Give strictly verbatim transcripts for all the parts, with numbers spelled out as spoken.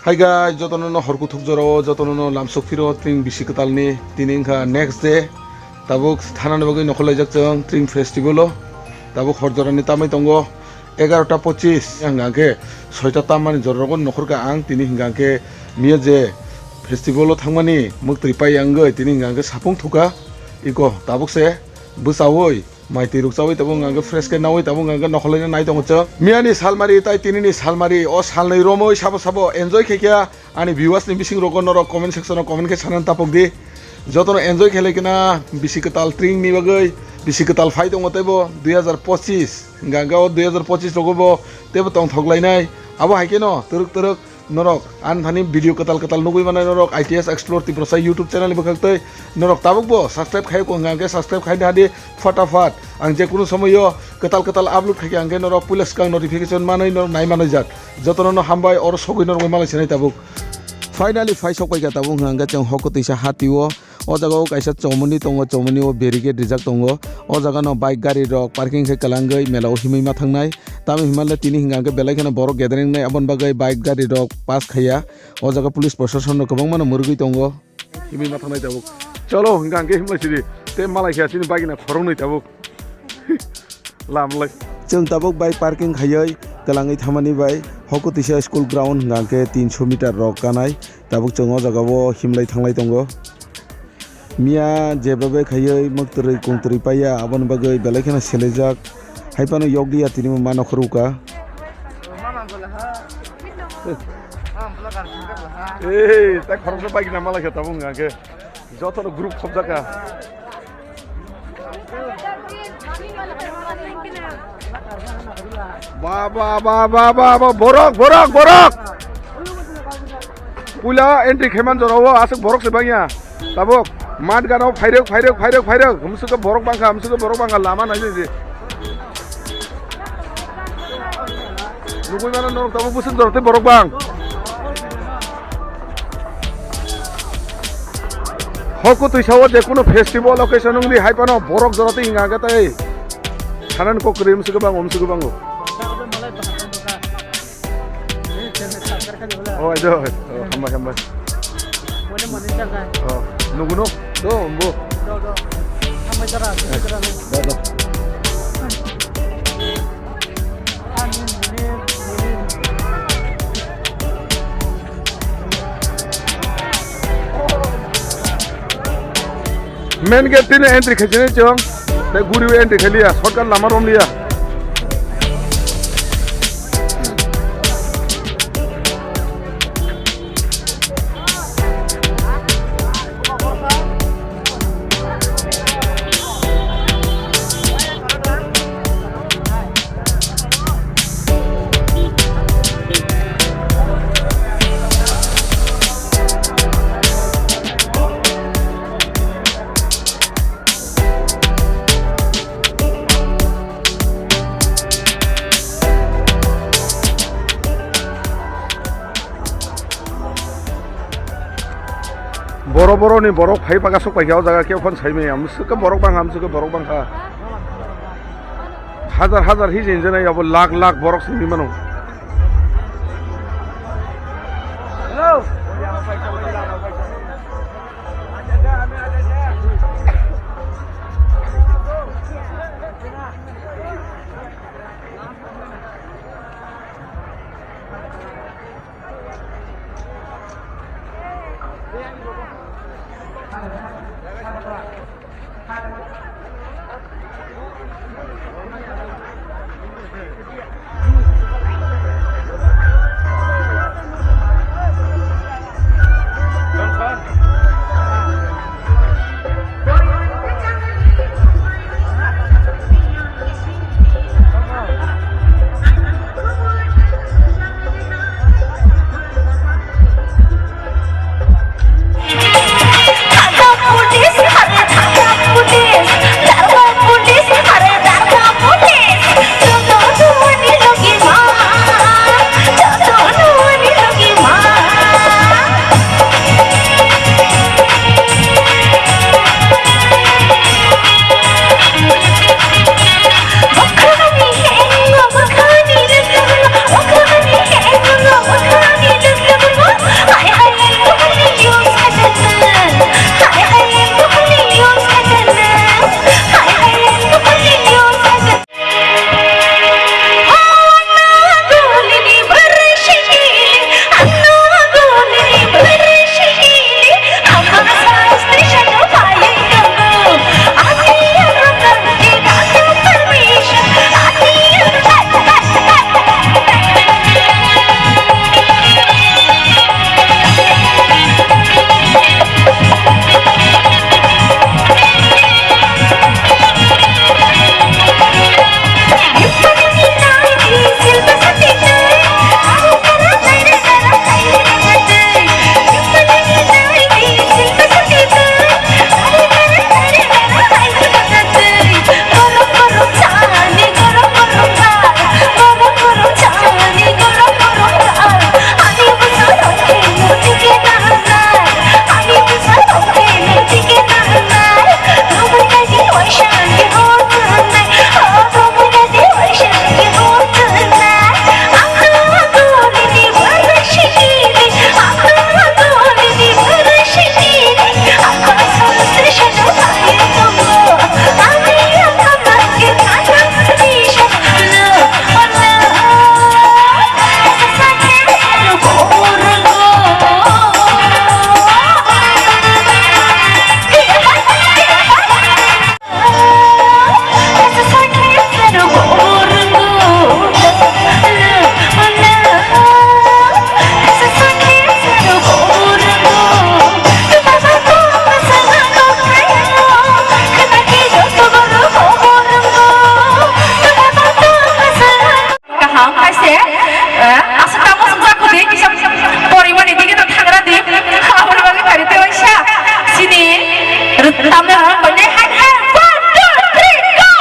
Hi guys, jotono no hor kuthuk jorao, jotono no lamsok phiro tring bisi kwtalni, tini wngkha next day. Tabuk thanani bagwi nokhor laijak chwng tring festival o. Tabuk hor jorani tamwi tongo egarota pochis, hingkha khe soita tammani jora rogo nokhor kha ang, tini hingkha khe miya je festival o thangmani muktwi pai wngwi, tini hingkha khe sapung thukha iko tabuk se bwchaui. Mai twi rukchaui tabuk hwnka khe fresh khe naui tabuk hwnka khe nokhorlaina nai tongo chwng. Miyani salmari tai tinini salmari o salnwi romwi sabo sabo enjoy khaikha ani viewers ni bising rogo norok comment section o comment khe sanani tapok di. Jotono enjoy khelai khna bisi kwtal tring ni bagwi bisi kwtal phai tongo teibo dui hazar pochis hwnka khe o dui hazar pochis rogo bo teibo tongthok lainai abo hai kheno twrwk twrwk. Norok ani thani video kwtal kwtal nugwi manai norok I T S Explore Tiprasa YouTube channel ni bwkhak tei norok tabuk bo subscribe khai kong hwnkhe subscribe khai nadi fatafat. Ang je kunu somoyo kwtal kwtal upload khai khe ang khe norok puila swkang notification manwi norok nai manwi jak. Jotono no hambai oro sogwi norok malai sinai tabuk. Finally phai sok pai kha tabuk hwnkhe chwng hoko twisa hati o. O jaga o kaisa chomoni tongo, chomoni o barricade rijak tongo. O jaga no bike gari rok parking khe kwlangwi mela o himwi ma thangnai. Tamo hinmale tini hingka khe belai kheno borok gathering nai, aboni bagwi bike gari rok pass khaiya. O jaga police proshashan rok kwbangma no mwrwgwi tongo. Himwi ma thangnai tabuk. Cholo hingka khe himlai sidi. Te malai khe chini bike na khoroknwi tabuk. Lamlai. Chwng tabuk bike parking khaiwi kwlangwi thamani bai hoko tisa school ground hingka khe tinso meter rok kanai. Tabuk chwng o jaga o himlai thanglai tongo. Miya jeba bai khaiwi mwktwrwi kungtwrwi paiya, aboni bagwi belai kheno selejak. Hai phano yokliya tini bo ma nokhorwi ka. Ei, tai khoroksa bike na malai khe tabuk hingka khe. Jotono group khopjak kha. Ba, ba, ba, ba, ba, ba, borok, borok, borok! Puila entry khe man jora o, aswk borok se bangya. Tabuk, mat gana o phairok, phairok, phairok, phairok. Hamswk khe borok bangkha, hamswk khe borok bangkha, lama nai nai se. Nugui mano norok tabuk bwswk jora tei borok bang. Hoko twisa o je kuno festival occasion wngdi hai phano borok jora tei hinga khe tei. Sanan kok kwrwi hamswk khe bango, hamswk khe bango. Oh, ajo, oh, hambai, hambai. Oh, nuguno? Do, bo. Do, do. Hambai jara, jara. Do, do. Main gate tini entry khaisini chwng, tei guriwi entry khailiya, shortcut lama romliya. Boro boro ni borok phai baka sok paikha o jaga khe phone sai maya. Hamswk khe borok bangkha, hamswk khe borok bangkha. Hajar hajar hi jeng jana abo lakh lakh borok simi mano. Tamle horo koine hai hai, one, two, three, go!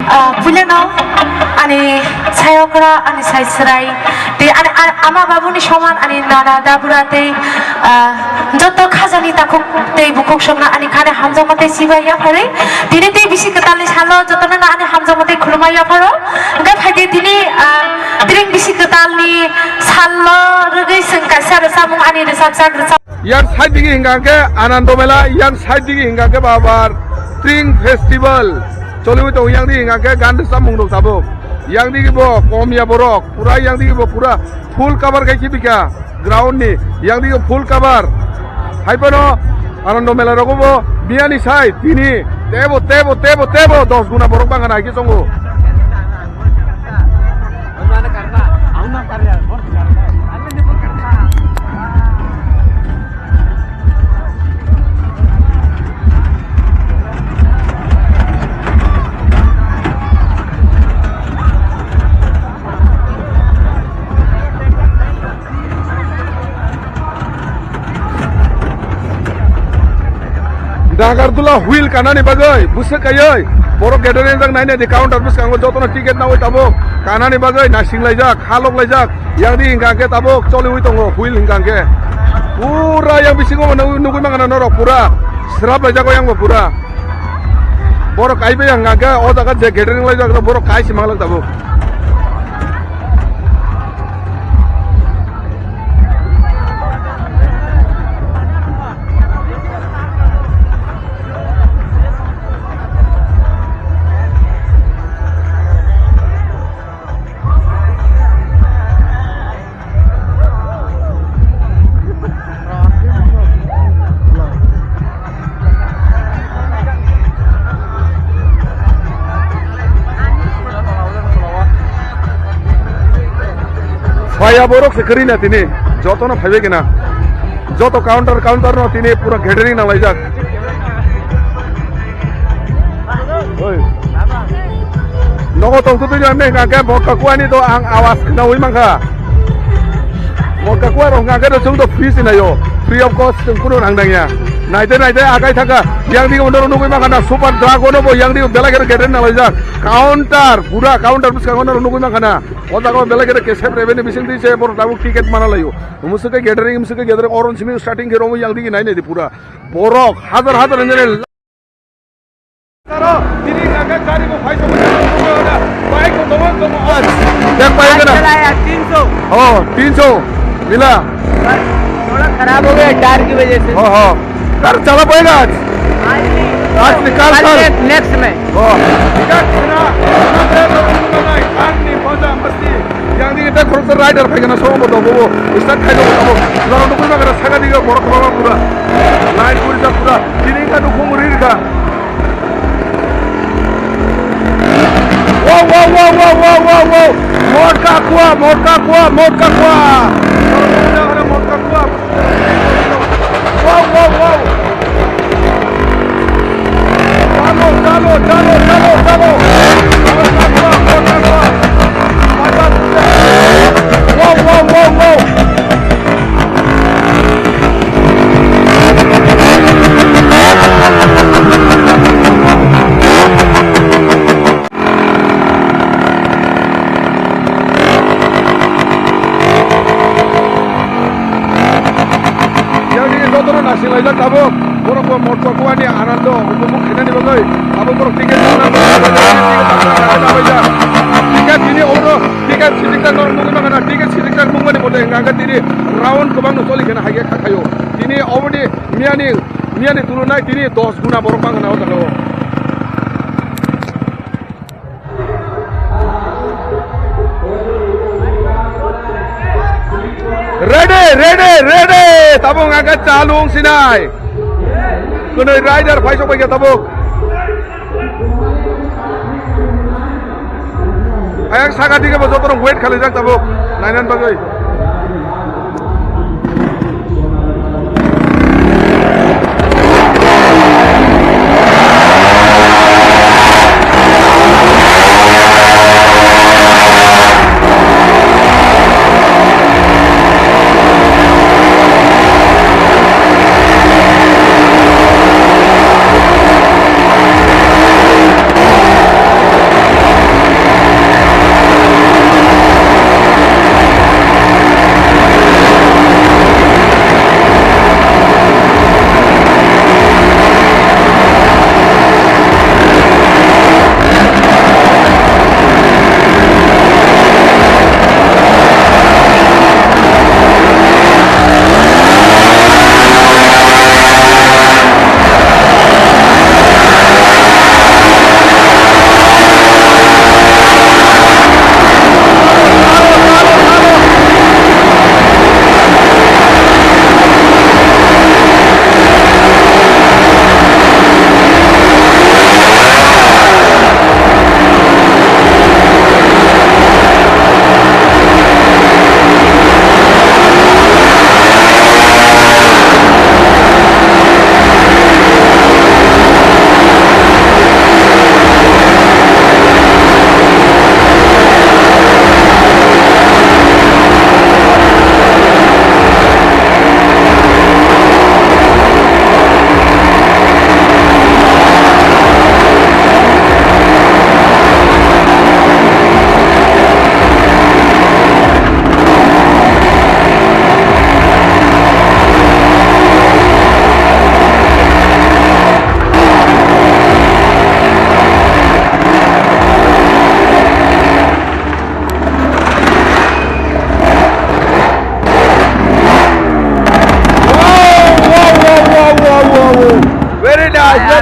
Ah, puilano ani sai okra, ani sai srai, tei ani a-, ama babuni soman ani nana dabura tei, ah, joto khajani takhuk tei bukhuk songno ani khani hamjakma tei chibai yapharwi. Tini tei bisi kwtalni salo jotono ani hamjakma tei khulumma yapharo. Hwnkhe phaidi tini, ah, tring bisi kwtalni salno rwgwi chwng kaisa rwchapmung ani rwchapjak rwchap. Yang side digi hingka ke Anando Mela, yang side digi hingka ke babar Tring Festival. Choliwi tongo yang di hingka khe gan rwchapmung rok tabuk. Yang di bo kom ya borok. Pura yang di bo pura full cover khai khibika ground ni. Yang di full cover. Hai phano Anando mela rogo bo biyani sai tini tebo, tebo, tebo, tebo dos guna borok bangana hai khe tongo. Nagarjula wheel kanani bagwi bwswk kaiwi borok gathering jak naina di counter bwskango jotono ticket nawi tabuk kanani bagwi nasing laijak, halok laijak, yang di hingka khe tabuk choliwi tongo wheel hingka khe pura yang bisingo nugwi, nugwi mangana norok pura srap laijak o yang bo pura borok kaibai hingka khe o jaga je gathering laijak borok kai si manglak tabuk. Phaiya borok se kwrwi na tini, jotono phaibai kena. Joto counter, counter no tini pura gathering nang laijak. Oi. Nogo tong tu tini amne hingka khe bo kakuani to ang awas khnawi mankha. Mo kakuarok hingka khe to chwng to free se naio. Free of cost chwng kunu rang nangya. Naide naide akai thaka. Yang di uno nugwi mankha na Super Dragon bo yang di belai khe gathering nang laijak. Counter, pura counter bwskango no nugwi mankha na. O jaga belai khe kesep revenue bising di se borok tabuk ticket mana laio. Musuke gathering, musuke gathering oron simi starting khe romo yang di nai nai di pura. Borok hajar hajar enjene. Taro, tini hingka khe gari bo phai tongwi tongwi tongwi hwnna. Bike bo tongwi tongwi. Bike bike na? Chalaia तीन सौ। Oh, तीन सौ. Mila. थोड़ा खराब हो गया टायर की वजह से। Oh, oh. Kar chala payega aaj? आज नहीं। आज नहीं, कल, कल कल। ने-, नेक्स्ट में। Oh. Hingka khna, khna, khna, khna, khna, khna, khna, khna, khna, khna, Yang di kita khoroksa rider phaikhe na songbo tongo bo. Start khaino bo tongo. Norok nukui mankha na saka diga borok kwbangma pura. Line puri jak pura. Tini wngkha nukhung ri rikha. Wow, wow, wow, wow, wow, wow, wow. Motka kua, motka kua, motka kua. Motka kua. Wow, wow, wow. Chalo, chalo, chalo, chalo, chalo. Wow, wow, wow, wow. Yang ini jotono nasing laijak tabuk. Borok bo motor kuani anando upopok khainani bagwi abo borok ticket ticket tini oro ticket sijikjak norok nugwi mankha na ticket sijikjak nukmani mote hwnkha hwnkhe tini round kwbangno choli kheno hai khe kha khaio. Tini oboni miyani miyani tulunai tini dos guna borok mankha na o jaga o. Ready, ready, ready. Tabuk hwnkha khe chalung sinai. Kwnwi rider phaisok bai khe tabuk. Ayang saka dige bo jotono wait khalaijak tabuk. Nainan bagwi.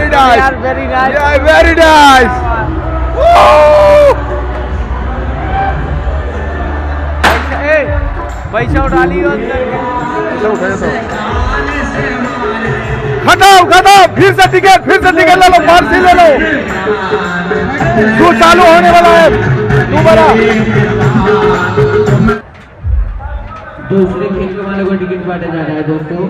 Nice. They are very nice. Yeah, very nice. Woo! Hey, पैसा उठा लियो अंदर के। खत्म, खत्म, फिर से टिकट, फिर से टिकट ले लो, पार्सी ले लो। शो चालू होने वाला है दोबारा। दूसरे खेलने वाले को टिकट बांटा जा रहा है दोस्तों।